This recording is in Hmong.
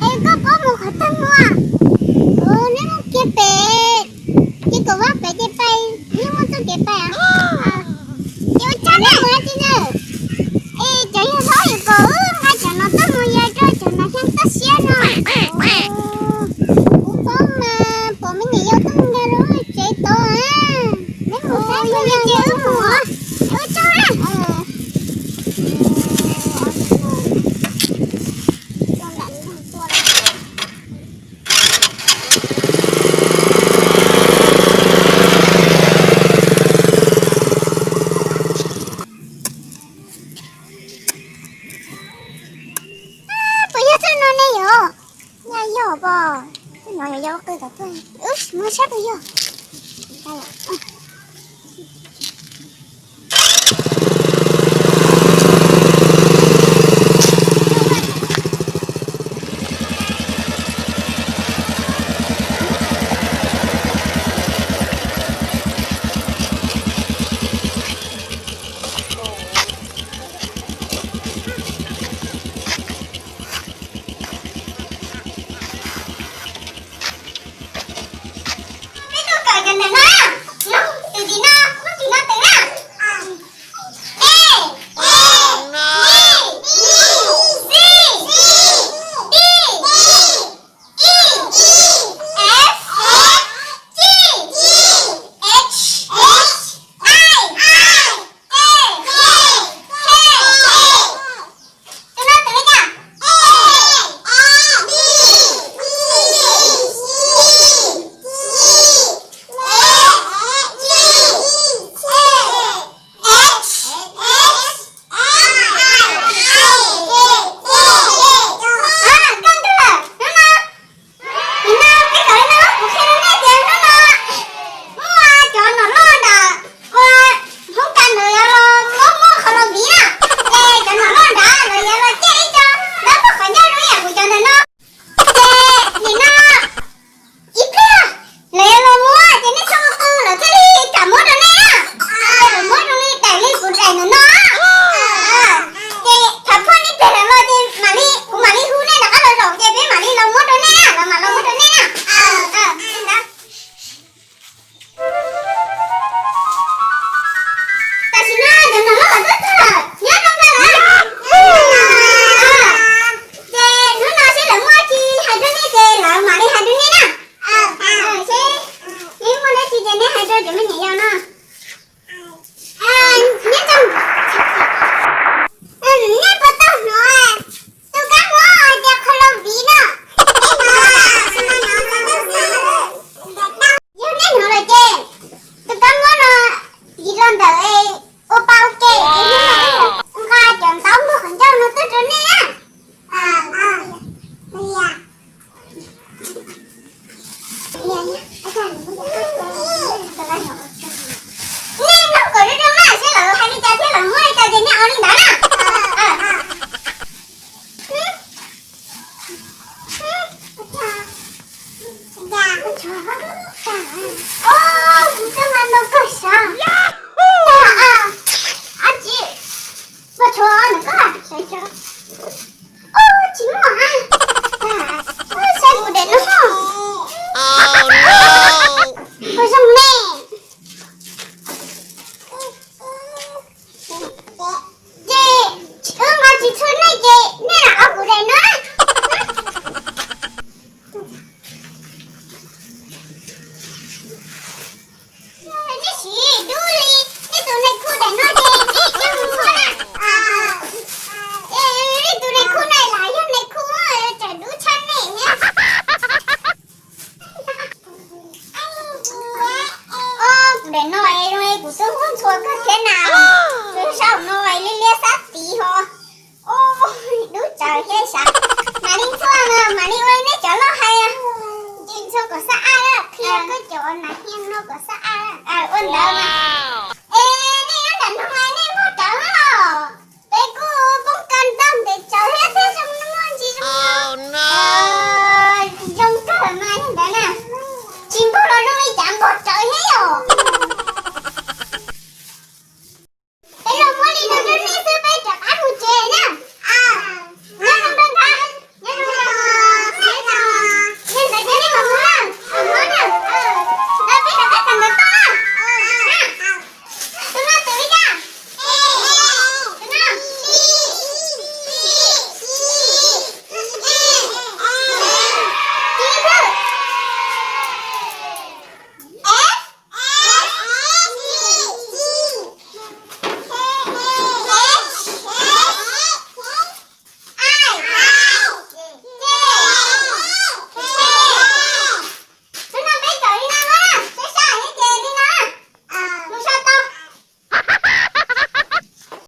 Es koj puas mus qhov twg mus? Neb mus kiag pem, ces kom vaj pem ces pais, neb muaj txoj kev pais. Ces ua tsaug na, mus tsis na. Es cov yawg hlob yus kom wb nqa cov no tuaj mus yog rau cov nas xyoo toj siab no. Kuv paub mas pom me nyuam yaus tuaj nkag rau tsev tod. Neb mus saib, yog li ces wb mus, wb tsaug na. Puas yog txoj no ne yom? Nyaj yog pom, txoj no yog qw tom tuaj. Mus saib puas yog. Peb tuaj kawm cov ntawm no, no, tus tim no, muab tus no tus na. A, e, i, i, c, d, e, f, g, h, i, j, k, l, m, n, o, p, q, r, s, Nim no peb kawm li no, kuv qhia rau nej tias hnub no muaj cov nom loj ntawm ua hoob kas ntawd yuav los muab muab qhov los viv na. Ces cov nom loj ntawd lawv yuav los ciaj ib co dab tuaj qhov ncauj zoo ib yam kuv cov ntawm no. Ces nim no ib pliag lawv yuav los muab ces nej txhob qw, lawv thiaj li kam muab rau nej na. Ces lawv muab rau nej daim li kuv daim ntawm no. Ces thaum phoj nej pliag lawv los ces mam li, kuv mam li hu nej rov qab los zaum ces peb mam li los muab rau nej na, lawv mam los muab rau nej na. Tam sim no cov nom loj los tuaj txog, nyob zoo kawg lawm. Ces hnub no seb lawv muaj dab tsi hais rau nej ces lawv mam li hais rau nej na. Seb, seb muaj dab tsi ces nej hais rau cov me nyuam yaus no. Neb puas tau hnov tus kab mob hais tias qhov los viv no? Yog nej hnov lawm ces tus kab mob no viv los ntawm ua pa ua ke, nqa cov ntaub npog qhov ncauj no tuaj rau nej na. Nej mloog kom zoo zoo na, seb lawv hais li cas thiab lawv muab li cas ces nej ua li ntawd na. Kuv twb nqa ntau kawg sav. Ab tsi, koj tshuav nws koj sawv tso. Ub, tsis muaj. Saib kuv daim no. Kuv zoo me. Ces wb nqa tsis txhua nej ces nej lam ob kuv daim no. Nej siv dub li, nej tus nais khu daim no ces nej coj mus ntxhua na. Nej tus nais khu no lam yog nais khu tseem dub tshaj nej thiab. Kuv daim no zoo li kuv twb ntxhua kawg thiab na. Saum no liab liab xab tid ho. Dub tsawv thiab sav. Mam li ntxhua na, mam li ua li nej cov loj hais. Ces ntxhua kom xab ab, qhia koj cov nas hias no kom xab ab. Ua ntawd mas.